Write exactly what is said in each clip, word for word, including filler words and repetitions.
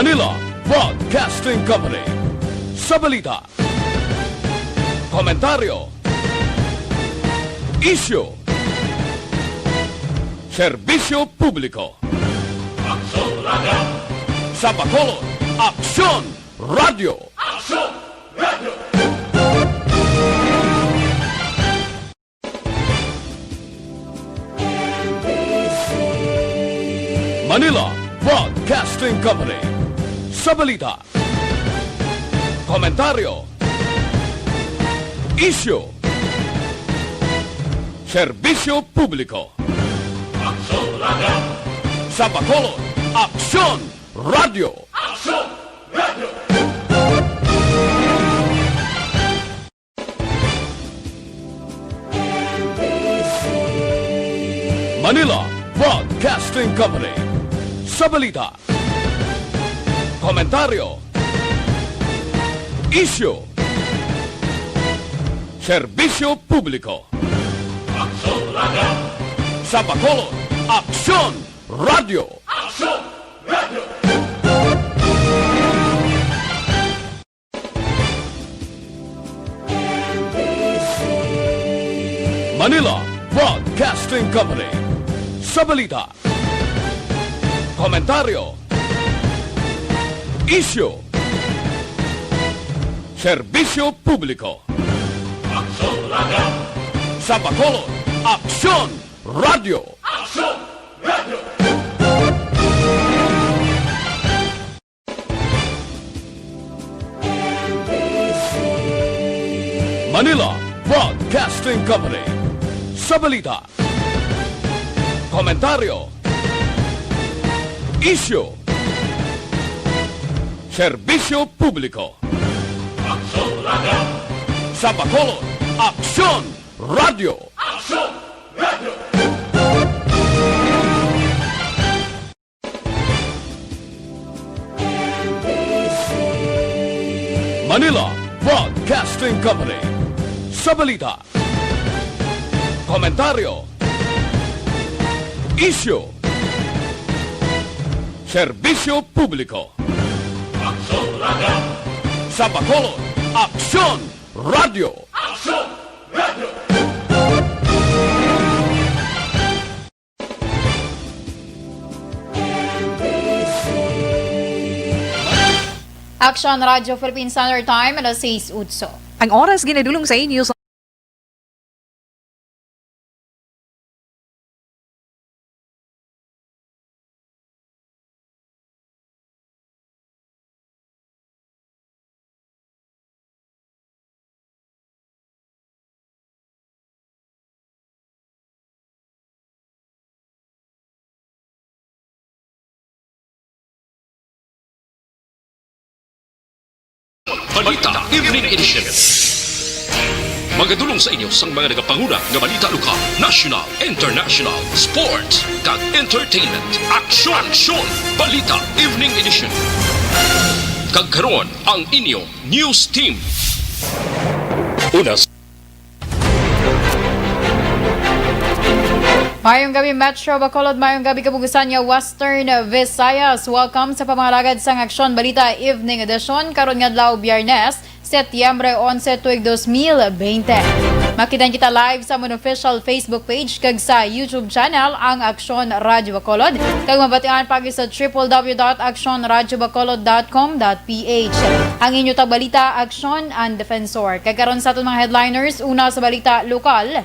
Manila Broadcasting Company. Sa balita, komentaryo, isyu, serbisyo publiko. Aksyon Radio! Sa Bacolod, Aksyon Radio! Aksyon Radio! Manila Broadcasting Company. Sa balita, komentaryo, isyu, serbisyo publiko. Aksyon Radio! Sa Bacolod, Aksyon Radio! Aksyon Radio! Manila Broadcasting Company. Sa balita, komentaryo, isyu, serbisyo publiko. Aksyon Radio! Sa Bacolod, Aksyon Radio! Aksyon Radio! Manila Broadcasting Company. Sa balita, komentaryo, isyu, serbisyo publiko. Aksyon Radio! Sa Bacolod, Aksyon Radio! Aksyon Radio! Manila Broadcasting Company. Sa balita, komentaryo, isyu, serbisyo publiko. Aksyon Radio! Sa Bacolod, Aksyon Radio! Aksyon Radio! Manila Broadcasting Company. Sa balita, komentaryo, isyu, serbisyo publiko. Aksyon Radio! Sa Bacolod, Aksyon Radio! Aksyon Radio! Aksyon Radio Philippine Standard Time, alas sais utso. Ang oras ginadulong sa inyo sa Balita Evening Edition. Magadulong sa inyo sang mga nagapanguna nga balita lokal, national, international, sports, kag entertainment. Aksyon! Aksyon! Balita Evening Edition. Kag karon, ang inyo news team. Una, Mayong gabi, Metro Bacolod. Mayong gabi, kabugusan nga Western Visayas. Welcome sa pamangalagan sang Aksyon Balita Evening Edition karon nga adlaw, Biyernes, Setyembre onse, tuig dos mil bente. Makita kita live sa amon official Facebook page kag sa YouTube channel, ang Aksyon Radyo Bacolod, kag mabatian pa sa triple W dot aksyon radyo bacolod dot com dot P H. Ang inyo tagbalita, Aksyon and Defensor. Kag karon sa aton mga headliners, una sa balita lokal.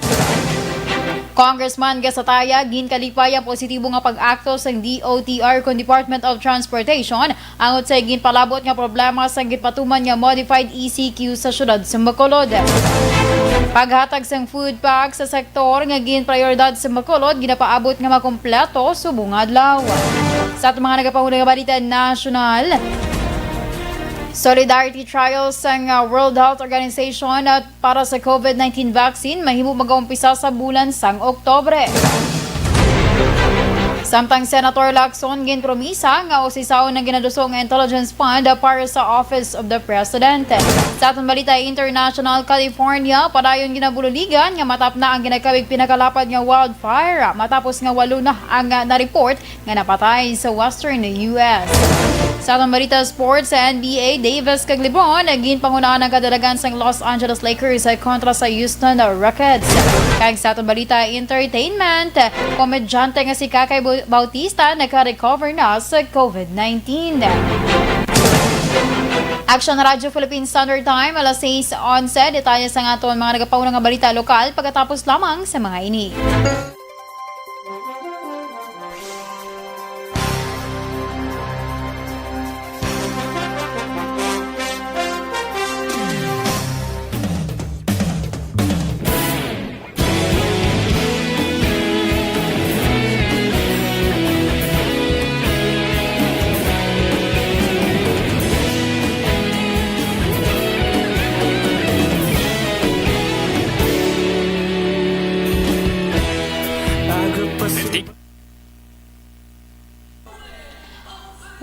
Congressman Gus Ataya, ginkalipay ang positibo nga pag-akto sang D O T R kon Department of Transportation angot sa ginpalabot nga problema sang ginpatuman nga modified E C Q sa siyudad sa Bacolod. Paghatag sang food pack sa sektor nga ginprioridad sa Bacolod, ginapaabot nga makompleto subong adlaw. Sa aton mga nagapanguna nga balita nasyonal, solidarity trials sang, uh, World Health Organization at para sa COVID nineteen vaccine mahimo magaumpisa sa bulan sang Oktobre. Samtang Senator Lacson ginpromisa nga usisaon ang ginaduso nga intelligence fund para sa Office of the President. Sa aton balita international, California padayon ginabululigan nga matapna ang ginakawig pinakalapad nga wildfire matapos nga walo na ang, ah, na-report nga napatay sa western U S. Sa atong balita sports, sa N B A, Davis kag LeBron ginpangunahan ang kadalagan sang Los Angeles Lakers kontra sa Houston Rockets. Kag sa atong balita entertainment, komedyante nga si Kakay Bu-, Bautista nagka-recover na sa covid nineteen. Action Radyo Philippine Standard Time, alas sais onse. Detalye sa nga aton mga nagapauna nga balita lokal pagkatapos lamang sa mga ini.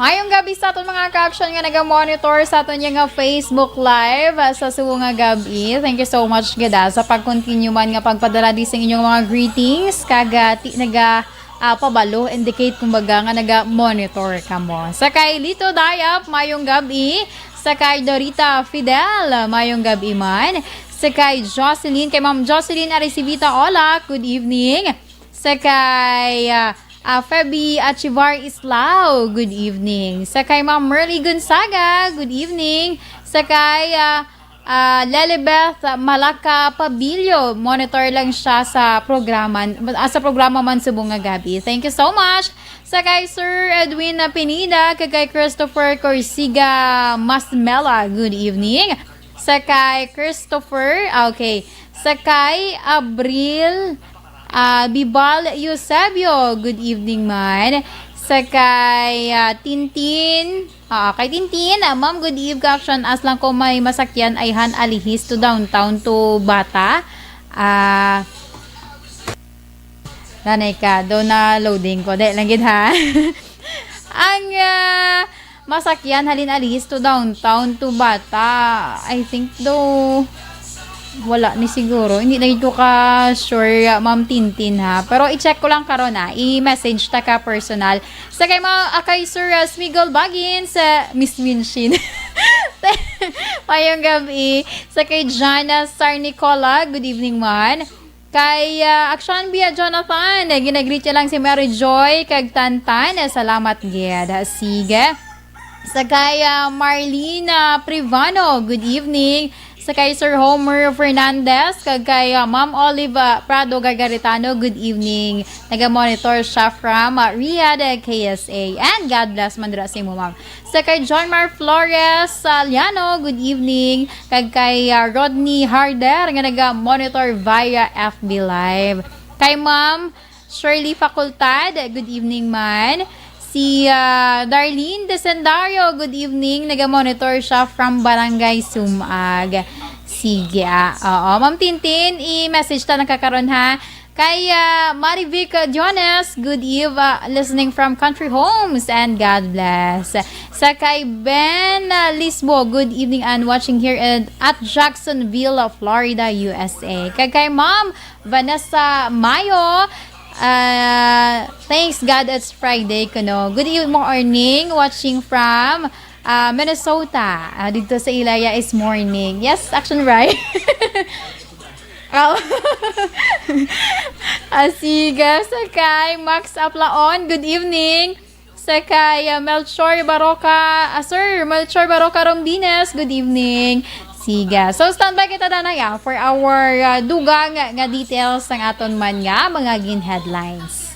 Mayong gabi sa aton mga ka-action nga naga-monitor sa aton nga Facebook Live, ah, sa subo nga gab-i. Thank you so much gid, ah, sa pag-continue man nga pagpadala di sa inyong mga greetings, kag, ah, ti-, naga, ah, pabalo, indicate, kumbaga, nga naga-monitor kamo. Sa kay Lito Dayap, mayong gab-i. Sa kay Dorita Fidel, mayong gab-i man. Sa kay Jocelyn, kay Ma'am Jocelyn Aricivita Olak, good evening. Sa kay, ah, ah, Feby Achivar Islao, good evening. Sa kay Ma'am Merly Gonzaga, good evening. Sa kay, ah, ah, Lelibeth Malaka Pabilio, monitor lang siya sa programa, ah, sa programa man subong nga gab-i. Thank you so much. Sa kay Sir Edwin Pineda, kag kay Christopher Corsiga Masmela, good evening. Sa kay Christopher, ah, okay. Sa kay Abril, ah, Bibal Eusebio, good evening man. Sa kay, ah, Tintin, ah, kay Tintin, ah, ma'am, good eve, ka-action, as lang ko may masakyan ay han alihis to downtown to Bata. Ah, nanay ka, do na loading ko. Di lang gid, ha? Ang, ah, masakyan halin alihis to downtown to Bata. I think do wala ni siguro. Hindi na gid ko ka sure, ah, Ma'am Tintin, ha. Pero i-check ko lang karon, ah. I-message ta ka personal. Sa kay mga, ah, kay Sir, ah, Smigol Bagin sa Miss Minshin. Mayong gabi. Sa kay Jana Sarnicola, good evening man. Kay, ah, Action Bia Jonathan, eh, ginagreet niya lang si Mary Joy kag Tantan. Eh, salamat gid. Sige. Sa kay, ah, Marlena Privano, good evening. Sa kay Sir Homer Fernandez, kag kay, ah, Ma'am Olive, ah, Prado Gargaritano, good evening. Naga-monitor siya from, ah, Riyadh, eh, K S A. And God bless man dira sa imo, ma'am. Sa kay John Mar Flores Saliano, good evening. Kag kay, ah, Rodney Harder nga naga-monitor via F B Live. Kay Ma'am Shirley Facultad, good evening man. Si, ah, Darlene Desendario, good evening. Naga-monitor siya from Barangay Sumag. Sige, ah, oo. Ma'am Tintin, i-message ta na ka karon, ha. Kay, ah, Marivic Diones, good eve, ah, listening from Country Homes, and God bless. Sa kay Ben, ah, Lisbo, good evening and watching here in, at Jacksonville, Florida, U S A. Kag kay Ma'am Vanessa Mayo, ah, thanks God it's Friday kuno. Good eve-, morning, watching from, ah, Minnesota. Ah, dito sa Ilaya is morning. Yes, action, right? Oh. Ah, sige, sa kay Max Aplaon, good evening. Sa kay, ah, Melchor Baroca, ah, Sir Melchor Baroca Rombines, good evening. Sige. So, standby kita, danay, ah, for our, ah, dugang nga details sang aton man nga mga gin-headlines.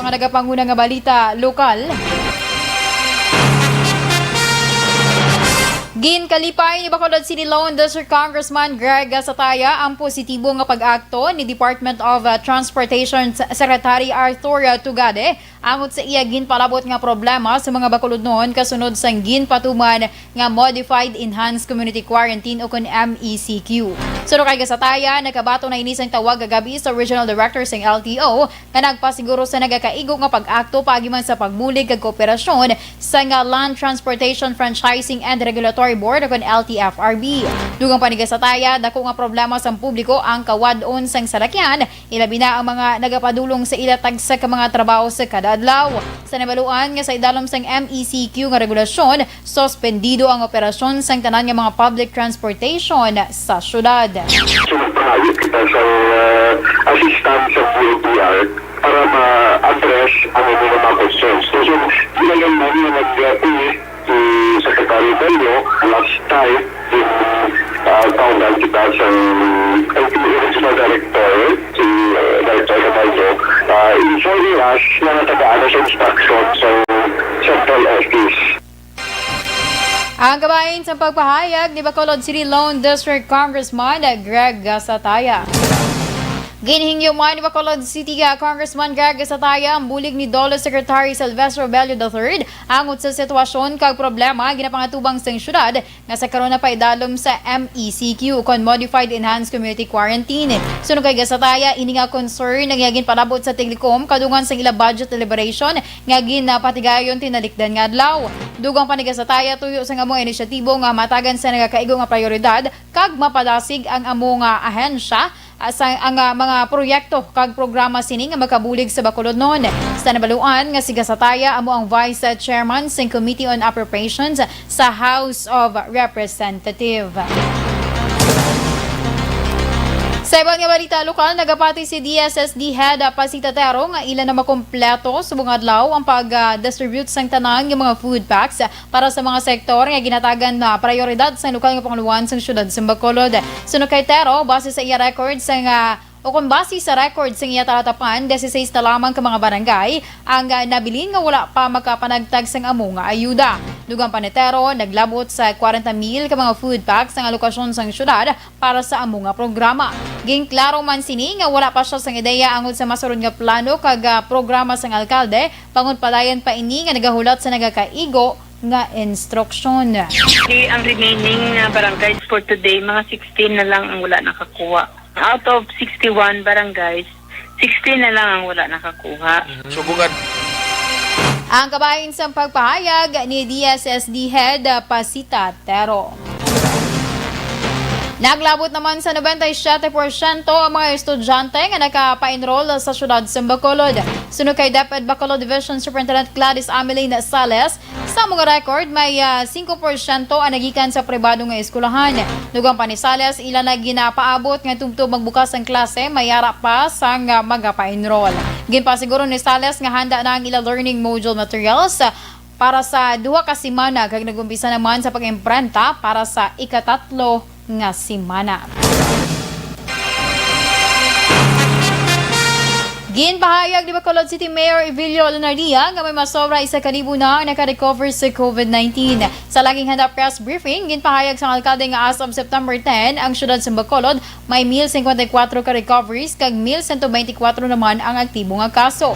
Mga nagapanguna nga balita lokal. Ginkalipay ni Bacolod City Lone District Congressman Greg Gasataya ang positibo nga pag-akto ni Department of, uh, Transportation Secretary Arthur Tugade angot sa iya ginpalabot nga problema sa mga Bacolodnon kasunod sang ginpatuman nga Modified Enhanced Community Quarantine o kon M E C Q. Suno kay Gasataya, nakabaton na ini sang tawag kagabi sa Regional Director sang L T O nga nagpasiguro sa nagakaigo nga pag-akto paagi man sa pagbulig kag kooperasyon sa nga Land Transportation Franchising and Regulatory Board o kon L T F R B. Dugang pa ni Gasataya, dako nga problema sang publiko ang kawad-on sang salakyan, ilabi na ang mga nagapadulong sa ila tagsa ka mga trabaho sa kada adlaw. Sa nabaluan nga sa idalom sang M E C Q nga regulasyon, suspendido ang operasyon sang tanan nga mga public transportation sa syudad. So, nagpangayo kita sa, uh, assistance sa D O T R para ma-address ang inyong mga concerns. Kasi di lang man yung nag-, uh, si Secretary Bello last time, yung, uh, kauban kita sa, uh, L T O Regional Director, si, uh, Director Caballo, uh, informing us na natagaan na sa instruction sa central office. Ang kabahin sa pagpahayag ni Bacolod City Lone District Congressman Greg Gasataya. Ginhingyo man ni Bacolod City, ah, Congressman Greg Gasataya ang bulig ni DOLE Secretary Sylvester Bello the third angot sa sitwasyon kag problema ginapangatubang sang syudad nga sa karon napaidalom sa M E C Q kon Modified Enhanced Community Quarantine. Suno kay Gasataya, ini nga concern ang iya ginpalabot sa Tiglicom kadungan sang ila budget deliberation nga ginapatigayon tinalikdan nga adlaw. Dugang pa ni Gasataya, tuyo sang amo inisyatibo nga matagan sa nagakaigo nga prioridad kag mapadasig ang amo nga ahensya, ah, sa, ang, ah, mga proyekto kag programa sini nga makabulig sa Bacolodnon. Sa nabaluan nga si Gasataya amo ang Vice Chairman sing Committee on Appropriations sa House of Representatives. Sa iban nga balita lokal, nagapati si D S S D Head, ah, Pasita Tero nga ila na makompleto subong adlaw ang pag, ah, distribute sang tanan nga mga food packs para sa mga sektor nga ginatagan na prioridad sa lokal nga panguluan sang siyudad sa Bacolod. Suno kay Tero, base sa iya record sa nga, o kung base sa record sa iya talatapan, dieciséis na lamang ka mga barangay ang, ah, nabilin nga wala pa makapanagtag sang amo nga ayuda. Dugang pa ni Tero, naglabot sa kwarenta mil ka mga food packs ang alokasyon sang siyudad para sa amo nga programa. Ginklaro man sini nga wala pa siya sang ideya angod sa masulod nga plano kag, ah, programa sang alkalde, bangod padayon pa ini nga nagahulat sa nagakaigo nga instruksyon. Di ang remaining nga barangays for today, mga sixteen na lang ang wala nakakuha. Out of sixty-one barangays, sixteen na lang ang wala nakakuha. Subong nga. Ang kabahin sang pagpahayag ni D S S D Head, ah, Pasita Tero. Naglabot naman sa noventa y siete porsyento ang mga estudyante nga nakapa-enroll sa siyudad sa Bacolod. Suno kay DepEd Bacolod Division Superintendent Gladys Ameline Sales, sa amo nga record, may, ah, singko porsyento ang nagikan sa pribado nga eskwelahan. Dugang pa ni Sales, ila na ginapaabot nga tubtob magbukas ang klase, may ara pa sang, ah, magapaenroll. Ginpasiguro ni Sales nga handa na ang ila learning module materials, ah, para sa duha ka semana kag nag-umpisa naman sa pag-imprenta para sa ikatatlo nga semana. Ginpahayag ni Bacolod City Mayor Evilio Lunardia nga may masobra isa ka libo na ang naka-recover sa COVID nineteen. Sa laging handa press briefing, ginpahayag sang alkalde nga as of September ten, ang siyudad sa Bacolod may mil cincuenta y cuatro ka recoveries kag mil sento beintikwatro naman ang aktibo nga kaso.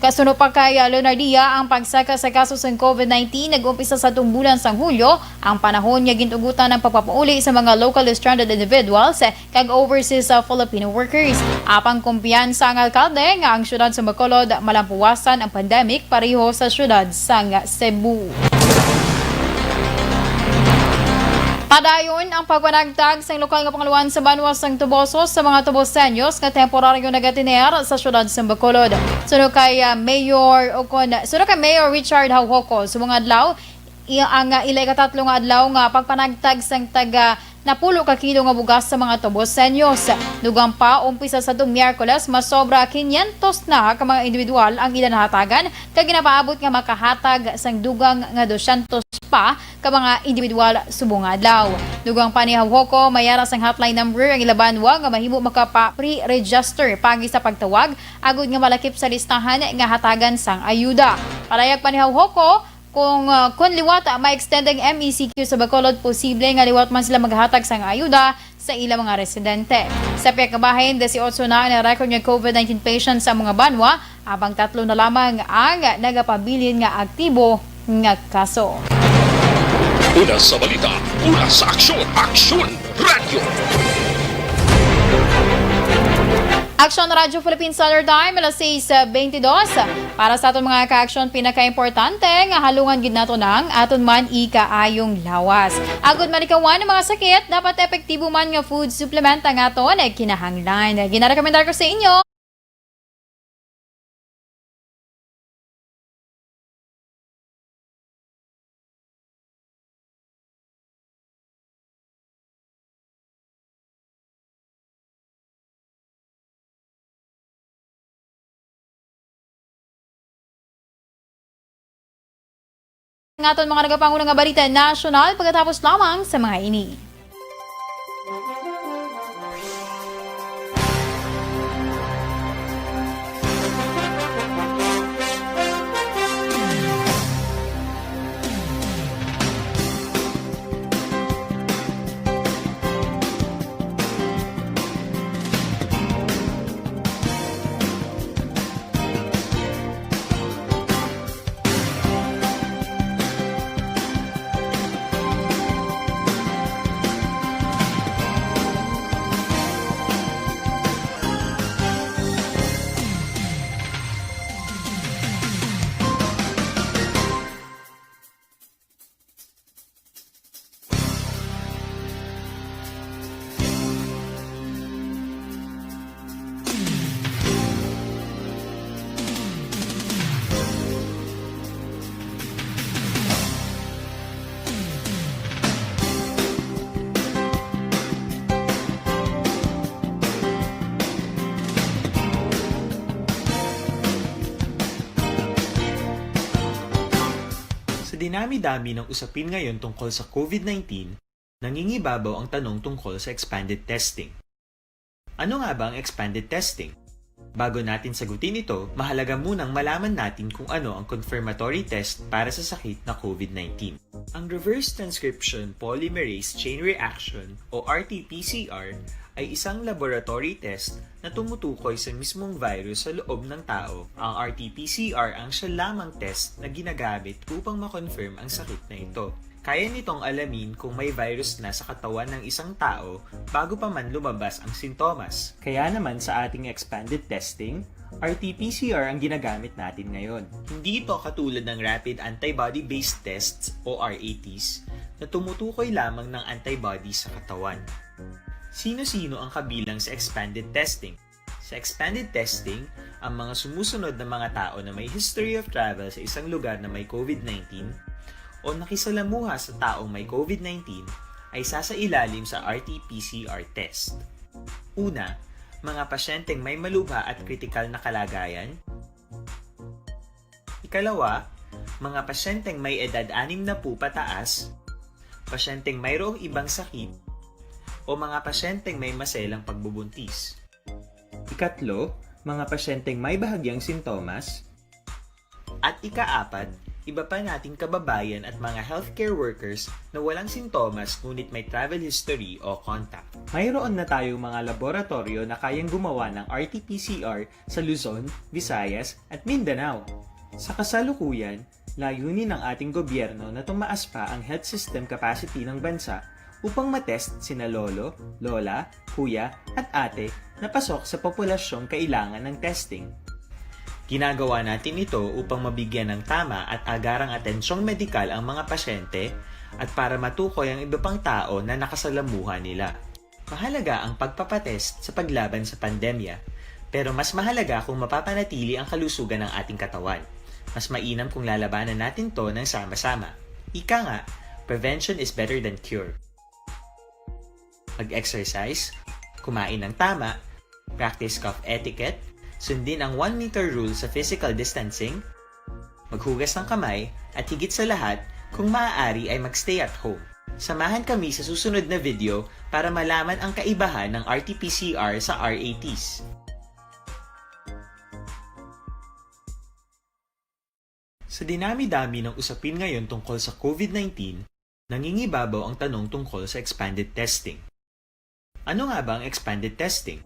Kasuno pa kay, ah, Leonardia, ang pagsaka sa kaso sang COVID nineteen nag-umpisa sa tung bulan sang Hulyo, ang panahon nga gintugutan ang pagpapauli sa mga locally stranded individuals kag overseas, ah, Filipino workers. Apang kumpiyansa ang alkalde nga ang siyudad sa Bacolod malampuwasan ang pandemic pareho sa siyudad sang Cebu. Padayon ang pagpanagtag sang lokal nga pangaluan sa banwa sang Toboso sa mga Tobosenyos nga temporaryo nagatiner sa siyudad sa Bacolod. Suno kay, ah, Mayor o kon, suno kay Mayor Richard Haujoco, subong adlaw, i-, ang, ah, ila ikatatlo nga adlaw nga pagpanagtag sang taga napulo ka kilo nga bugas sa mga Toboseños. Dugang pa, umpisa sa Miyerkules, masobra quinientos na ka mga individual ang ila nahatagan, kag ginapaabot nga makahatag sang dugang nga dosyentos pa ka mga individual subong nga adlaw. Dugang pa ni Hauhoko, may ara sang hotline number ang ila banwa nga mahimo makapa-pre-register paagi sa pagtawag, agud nga malakip sa listahan nga hatagan sang ayuda. Pahayag pa ni Hauhoko, kung, ah, kung liwat, ah, ma-extend ang M E C Q sa Bacolod, posible nga liwat man sila maghatag sang ayuda sa ila mga residente. Sa pihak nga bahin, disiotso na ang na-record nga COVID nineteen patients sa mga banwa, habang tatlo na lamang ang nagapabilin nga aktibo nga kaso. Una sa balita, una sa aksyon, Aksyon Radyo. Aksyon Radyo Philippine Standard Time, alas sais bentidós. Para sa aton mga ka-aksyon, pinakaimportante nga halungan gid nato nang aton man ikaayong lawas. Agud malikawan ang mga sakit, dapat epektibo man nga food supplement ang aton kinahanglan. Ginarekomendar ko sa inyo nga aton mga nagapanguna nga balita nasyonal pagkatapos lamang sa mga ini. Sa dinami-dami ng usapin ngayon tungkol sa COVID nineteen, nangingibabaw ang tanong tungkol sa expanded testing. Ano nga ba ang expanded testing? Bago natin sagutin ito, mahalaga munang malaman natin kung ano ang confirmatory test para sa sakit na COVID nineteen. Ang reverse transcription polymerase chain reaction o R T P C R ay isang laboratory test na tumutukoy sa mismong virus sa loob ng tao. Ang R T P C R ang siya lamang test na ginagamit upang ma-confirm ang sakit na ito. Kaya nitong alamin kung may virus na sa katawan ng isang tao bago pa man lumabas ang sintomas. Kaya naman sa ating expanded testing, R T P C R ang ginagamit natin ngayon. Hindi ito katulad ng rapid antibody-based tests o R A Ts na tumutukoy lamang ng antibody sa katawan. Sino-sino ang kabilang sa expanded testing? Sa expanded testing, ang mga sumusunod na mga tao na may history of travel sa isang lugar na may COVID nineteen o nakisalamuha sa taong may COVID nineteen ay sasailalim sa R T P C R test. Una, mga pasyenteng may malubha at kritikal na kalagayan. Ikalawa, mga pasyenteng may edad anim na po pataas, pasyenteng mayroong ibang sakit, o mga pasyenteng may maselang pagbubuntis. Ikatlo, mga pasyenteng may bahagyang sintomas. At ikaapat, iba pa nating kababayan at mga healthcare workers na walang sintomas ngunit may travel history o contact. Mayroon na tayong mga laboratoryo na kayang gumawa ng R T P C R sa Luzon, Visayas, at Mindanao. Sa kasalukuyan, layunin ng ating gobyerno na tumaas pa ang health system capacity ng bansa upang matest sina lolo, lola, kuya, at ate na pasok sa populasyong kailangan ng testing. Ginagawa natin ito upang mabigyan ng tama at agarang atensyong medikal ang mga pasyente at para matukoy ang iba pang tao na nakasalamuha nila. Mahalaga ang pagpapatest sa paglaban sa pandemya, pero mas mahalaga kung mapapanatili ang kalusugan ng ating katawan. Mas mainam kung lalabanan natin 'to ng sama-sama. Ika nga, prevention is better than cure. Mag-exercise, kumain ng tama, practice cough etiquette, sundin ang one meter rule sa physical distancing, maghugas ng kamay, at higit sa lahat, kung maaari ay mag-stay at home. Samahan kami sa susunod na video para malaman ang kaibahan ng R T P C R sa R A Ts. Sa dinami-dami ng usapin ngayon tungkol sa COVID nineteen, nangingibabaw ang tanong tungkol sa expanded testing. Ano nga ba ang expanded testing?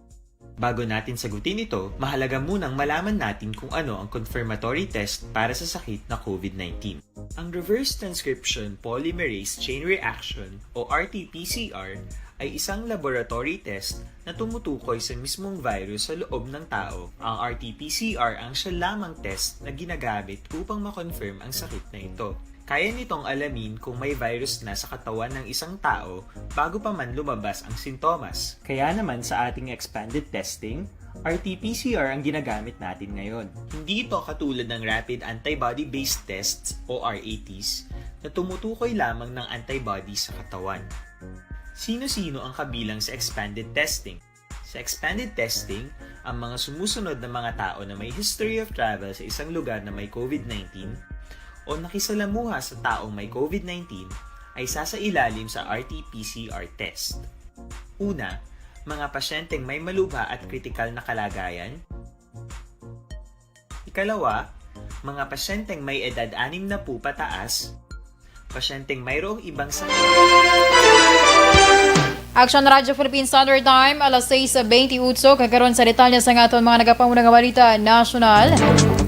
Bago natin sagutin ito, mahalaga munang malaman natin kung ano ang confirmatory test para sa sakit na COVID nineteen. Ang reverse transcription polymerase chain reaction o R T P C R ay isang laboratory test na tumutukoy sa mismong virus sa loob ng tao. Ang R T P C R ang siya lamang test na ginagamit upang ma-confirm ang sakit na ito. Kaya nitong alamin kung may virus na sa katawan ng isang tao bago pa man lumabas ang sintomas. Kaya naman sa ating expanded testing, R T P C R ang ginagamit natin ngayon. Hindi ito katulad ng rapid antibody-based tests o R A Ts na tumutukoy lamang ng antibody sa katawan. Sino-sino ang kabilang sa expanded testing? Sa expanded testing, ang mga sumusunod na mga tao na may history of travel sa isang lugar na may COVID nineteen o nakisalamuha sa taong may COVID nineteen ay sasailalim sa R T P C R test. Una, mga pasyenteng may malubha at kritikal na kalagayan. Ikalawa, mga pasyenteng may edad anim na po pataas, pasyenteng mayroong ibang sakit. Action Radyo Philippine Standard Time, alas sais bentiocho, kag karon sa detalye sa aton mga nagapanguna nga balita nasyonal.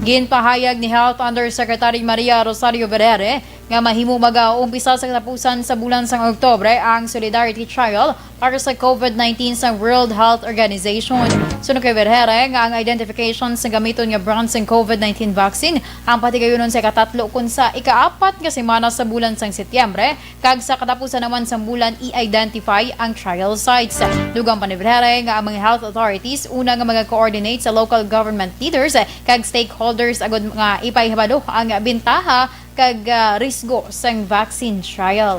Ginpahayag ni Health Undersecretary Maria Rosario Vergere nga mahimo mag-umpisa sa katapusan sa bulan sang Oktubre ang Solidarity Trial para sa COVID nineteen sa World Health Organization. Suno kay Vergere nga ang identification sa gamiton nga brand sang COVID nineteen vaccine ang patigayunon sa ikatatlo kon sa ikaapat nga semana sa bulan sang Setyembre, kag sa katapusan naman sang bulan i-identify ang trial sites. Dugang pa ni Vergere nga ang mga health authorities una nga mag-coordinate sa local government leaders kag stakeholders agud nga ipahibalo ang bintaha kag, ah, risgo sang vaccine trial.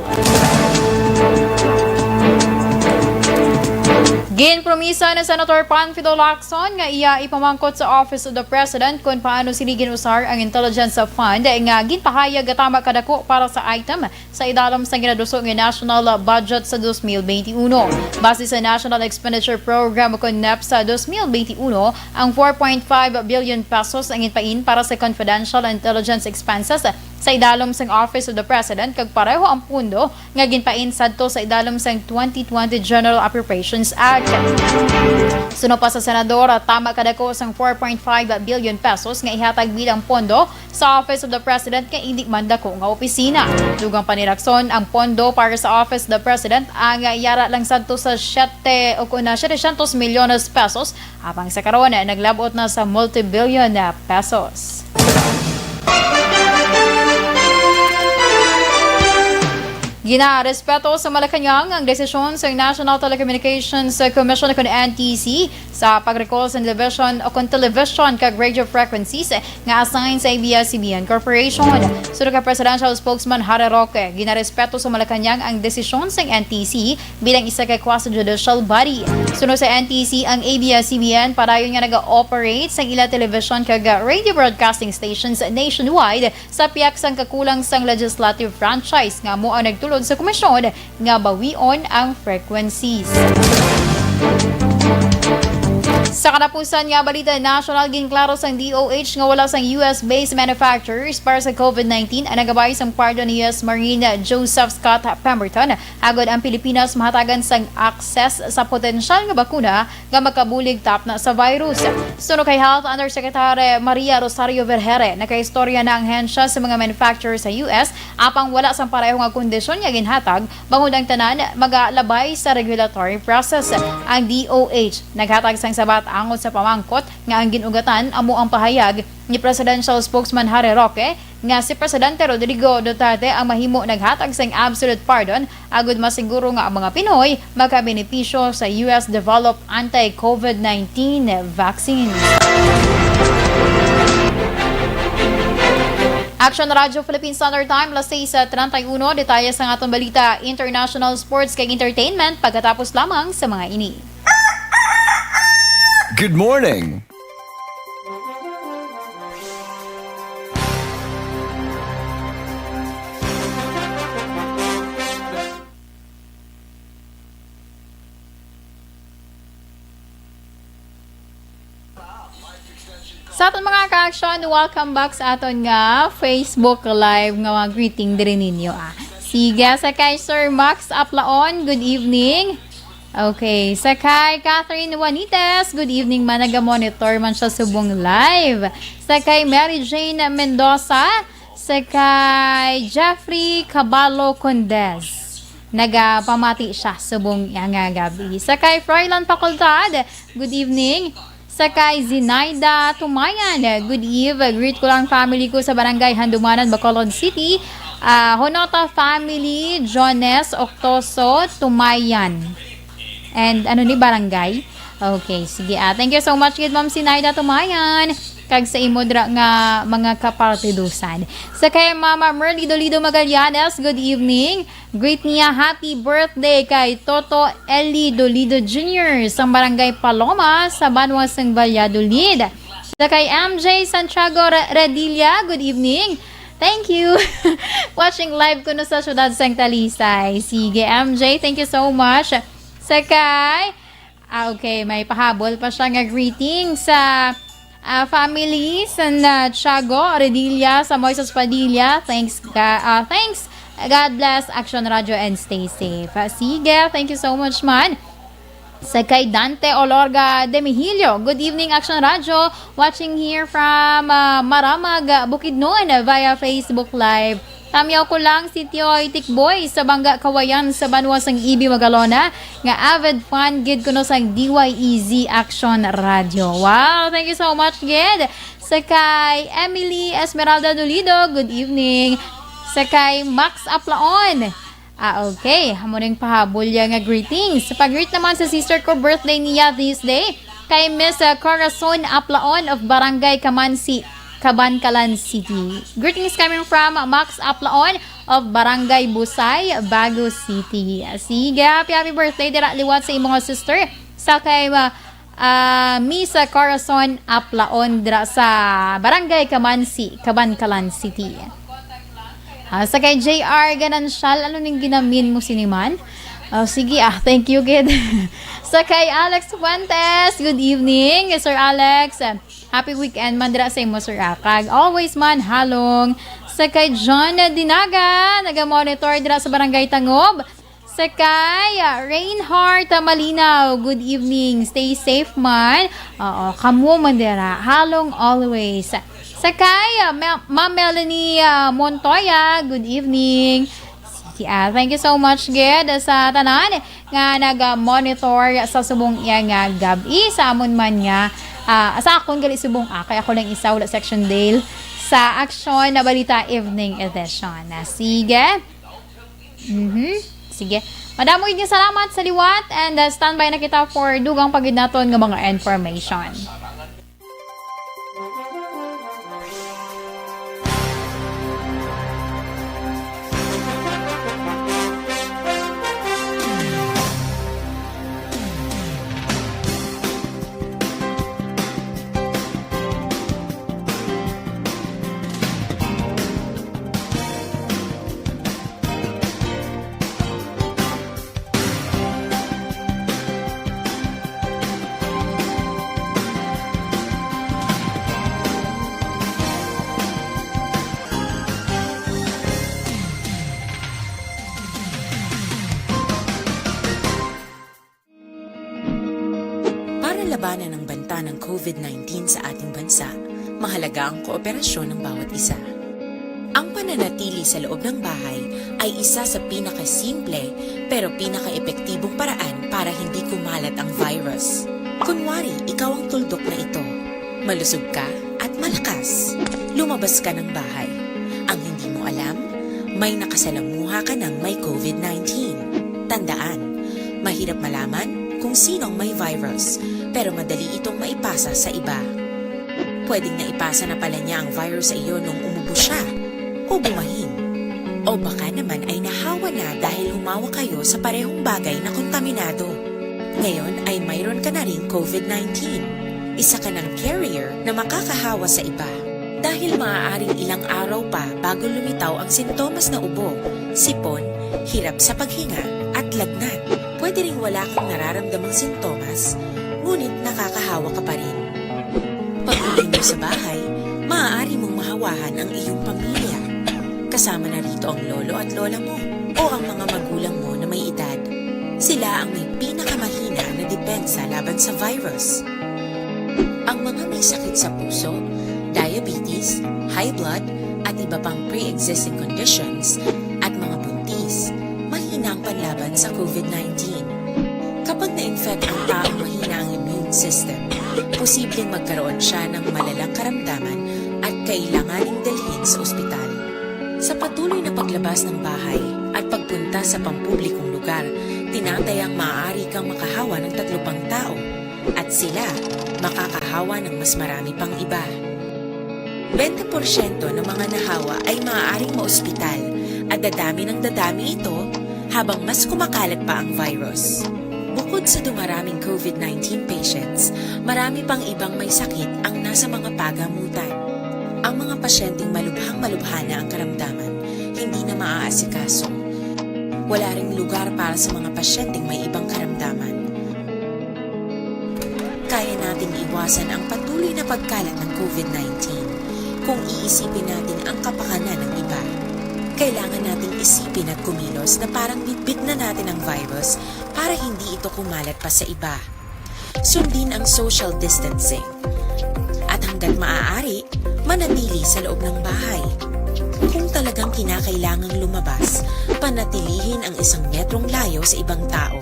Ginpromisa ni Senator Panfilo Lacson nga iya ipamangkot sa Office of the President kon paano sini gin-usar ang intelligence fund nga ginpahayag nga tama kadako para sa item sa idalom sang ginaduso nga national budget sa dos mil benti uno. Base sa National Expenditure Program o kon NEP sa dos mil benti uno, ang four point five billion pesos ang ginpain para sa confidential intelligence expenses sa idalom sang Office of the President, kag pareho ang pondo nga ginpain sadto sa idalom sang twenty twenty General Appropriations Act. Suno pa sa Senador, tama kadako sang four point five billion pesos nga ihatag bilang pondo sa Office of the President nga indi man dako nga opisina. Dugang pa ni Lacson, ang pondo para sa Office of the President ang yara lang sadto sa siyete o kon na setecientos milyones pesos, apang sa karon naglab-ot na sa multibillion na pesos. Ginarespeto sa Malacañang ang desisyon sa National Telecommunications Commission o kon N T C sa pag-recall sa television o kon television kag radio frequencies nga assign sa A B S C B N Corporation. Suno kay Presidential Spokesman Harry Roque, ginarespeto sa Malacañang ang desisyon sang N T C bilang isa ka quasi-judicial body. Suno sa N T C, ang A B S C B N padayon nga naga-operate sang ila television kag radio broadcasting stations nationwide sa pihak sang kakulang sang legislative franchise nga amo ang nagtulod sa komisyon nga bawion ang frequencies. Sa katapusan nga balita nasyonal, ginklaro sang D O H nga wala sang U S-based manufacturers para sa COVID nineteen ang nagabay sang pardon ni U S Marine Joseph Scott Pemberton, agod ang Pilipinas mahatagan sang access sa potensyal nga bakuna nga makabulig tapna sa virus. Suno kay Health Undersecretary Maria Rosario Vergere, nakaistorya na ang ahensya sa mga manufacturer sa U S, apang wala sang pareho nga kondisyon nga ginhatag, bangod ang tanan magalabay sa regulatory process. Ang D O H naghatag sang sabat angot sa pamangkot nga ang gin-ugatan amo ang pahayag ni Presidential Spokesman Harry Roque nga si Presidente Rodrigo Duterte ang mahimo naghatag sang absolute pardon agud masiguro nga ang mga Pinoy makabenepisyo sa U S developed anti-COVID nineteen vaccine. Action Radio Philippine Standard Time, las seis treinta y uno. Detalye sa aton balita, international, sports, kag entertainment pagkatapos lamang sa mga ini. Good morning. Sa aton mga ka-action, welcome back sa aton nga Facebook Live nga mga greeting diri ninyo, ah. Sige, sa kay Sir Max Aplaon, good evening. Okay, sa kay Catherine Juanites, good evening man, naga-monitor man siya subong live. Sa kay Mary Jane Mendoza, sa kay Jeffrey Caballo Condes, nagapamati siya subong iya nga gab-i. Sa kay Froilan Facultad, good evening. Sa kay Zinaida Tumayan, good eve. Greet ko lang family ko sa Barangay Handumanan, Bacolod City. Ah, Honota family, Jones Octoso Tumayan. And ano ni barangay? Okay, sige. Ah, thank you so much gid, Ma'am Sinaida Tumayan. Kag sa imo dira nga mga kapartidusan. Sa kay Mama Merly Dolido Magallanes, good evening. Greet niya, happy birthday kay Toto Eli Dolido Junior sa Barangay Paloma sa banwa sang Valladolid. Sa kay M J Santiago Re-, Redilla, good evening. Thank you. Watching live kuno sa siyudad sang Talisay. Sige, M J, thank you so much. Sa kay Ah, okay. May pahabol pa siya nga greeting sa, ah, family sa na Tiago Redilla, sa Moises Padilla. Thanks, ga-, ah, thanks. God bless Action Radio and stay safe. Ah, sige, thank you so much man. Sa kay Dante Olorga de Mihilio, good evening, Action Radio. Watching here from, ah, Maramag, Bukidnon via Facebook Live. Tamyaw ko lang si Tioy Tikboy sa Bangga Kawayan sa banwa sang Ibi, Magalona, nga avid fan gid kuno sang D Y E Z Action Radio. Wow, thank you so much gid. Sa kay Emily Esmeralda Dolido, good evening. Sa kay Max Aplaon. Ah, okay. Amo ning pahabol ya nga greetings. Sa pag-greet naman sa sister ko, birthday niya this day. Kay Miss, uh, Corazon Aplaon of Barangay Kamansi, Kabankalan City. Greetings coming from Max Aplaon of Barangay Busay, Bago City. Sige, happy, happy birthday dira liwat sa imo nga sister. Sa kay, uh, uh, Miss Corazon Aplaon dira sa Barangay Kamansi, Kabankalan City. Ah, sa kay J R Ganancial, ano ning ginamin mo sini man? Oh, sige, ah, thank you gid. Sa kay Alex Fuentes, good evening, Sir Alex. Happy weekend man dira sa imo, Sir, ah. Kag always man, halong. Sa kay John Dinaga, naga-monitor dira sa Barangay Tangob. Sa kay, ah, Reinhardt, ah, Malinaw, good evening. Stay safe man. Oo, kamo man dira. Halong always. Sa kay, ah, Ma-, Ma'am Melanie, ah, Montoya, good evening. Sige, ah, thank you so much gid sa tanan nga naga-monitor sa subong iya nga gab-i, sa amon man nga, ah, sa akon gali subong, ah, kay ako lang isa, wala sa Action Dale, sa Action na Balita Evening Edition. Ah, sige. Mhm. Sige. Madamo gid nga salamat sa liwat, and, uh, standby na kita for dugang pa gid naton nga mga information. Para labanan ang banta ng covid nineteen sa ating bansa, mahalaga ang kooperasyon ng bawat isa. Ang pananatili sa loob ng bahay ay isa sa pinakasimple pero pinakaepektibong paraan para hindi kumalat ang virus. Kunwari, ikaw ang tuldok na ito. Malusog ka at malakas. Lumabas ka ng bahay. Ang hindi mo alam, may nakasalamuha ka ng may covid nineteen. Tandaan, mahirap malaman kung sino ang may virus, pero madali itong maipasa sa iba. Pwedeng naipasa na pala niya ang virus sa iyo nung umubo siya o bumahin. O baka naman ay nahawa na dahil humawak kayo sa parehong bagay na kontaminado. Ngayon ay mayroon ka na ring COVID nineteen. Isa ka ng carrier na makakahawa sa iba. Dahil maaaring ilang araw pa bago lumitaw ang sintomas na ubo, sipon, hirap sa paghinga, at lagnat. Pwede ring wala kang nararamdamang sintomas, ngunit nakakahawa ka pa rin. Pag-uwi mo sa bahay, maaari mong mahawahan ang iyong pamilya. Kasama na rito ang lolo at lola mo o ang mga magulang mo na may edad. Sila ang may pinakamahina na depensa laban sa virus. Ang mga may sakit sa puso, diabetes, high blood, at iba pang pre-existing conditions, at mga buntis, mahina ang panlaban sa COVID nineteen. Kapag na-infect ang taong mahina ang immune system, posibleng magkaroon siya ng malalang karamdaman at kailanganing dalhin sa ospital. Sa patuloy na paglabas ng bahay at pagpunta sa pampublikong lugar, tinatayang maaari kang makahawa ng tatlo pang tao at sila makakahawa ng mas marami pang iba. Bente porsyento ng mga nahawa ay maaaring maospital at dadami ng dadami ito habang mas kumakalat pa ang virus. Bukod sa dumaraming COVID nineteen patients, marami pang ibang may sakit ang nasa mga pagamutan. Ang mga pasyenteng malubhang-malubha na ang karamdaman, hindi na maaasikaso. Wala ring lugar para sa mga pasyenteng may ibang karamdaman. Kaya nating iwasan ang patuloy na pagkalat ng COVID nineteen kung iisipin natin ang kapakanan ng iba. Kailangan nating isipin at kumilos na parang bitbit na natin ang virus para hindi ito kumalat pa sa iba. Sundin ang social distancing. At hanggat maaari, manatili sa loob ng bahay. Kung talagang kinakailangang lumabas, panatilihin ang isang metrong layo sa ibang tao.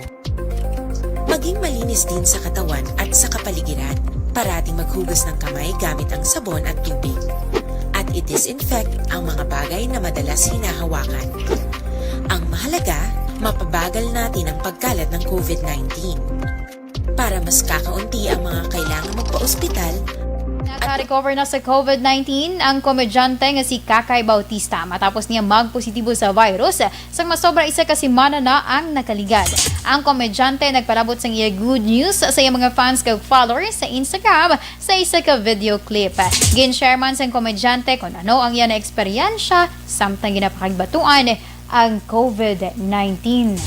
Maging malinis din sa katawan at sa kapaligiran. Parating maghugas ng kamay gamit ang sabon at tubig. At i-disinfect ang mga bagay na madalas hinahawakan. Ang mahalaga, mapabagal natin ang pagkalat ng COVID nineteen. Para mas kakaunti ang mga kailangan magpa-ospital, Naka-recover na sa COVID nineteen ang komedyante nga si Kakay Bautista matapos niya magpositibo sa virus sang masobra isa ka semana na ang nakaligad. Ang komedyante nagpalabot sang iya good news sa iyang mga fans kag followers sa Instagram sa isa ka video clip. Gin-share man sang komedyante kung ano ang iya na eksperyensya samtang ginapakigbatuan ang COVID nineteen.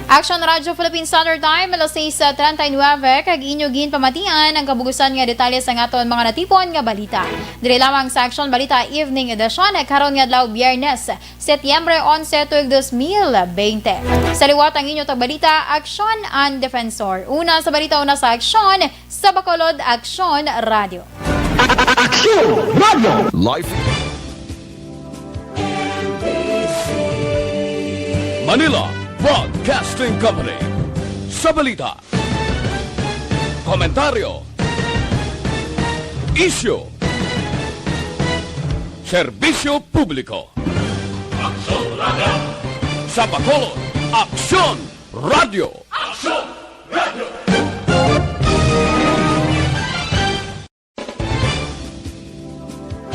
Action Radio Philippine Standard Time, alas sais treinta y nueve, kag inyo ginpamatian ang kabugusan nga detalye sang aton mga natipon nga balita. Diri lamang sa Action Balita Evening Edition, karon nga adlaw, Biyernes, Setyembre onse, tuig dos mil bente. Sa liwat ang inyo tagbalita, Action and Defensor. Una sa balita, una sa aksyon, sa Bacolod, Aksyon Radio. Aksyon Radio! Life. Manila Broadcasting Company. Sa balita, komentaryo, isyu, serbisyo publiko. Aksyon Radio. Sa Bacolod, Aksyon Radio. Aksyon!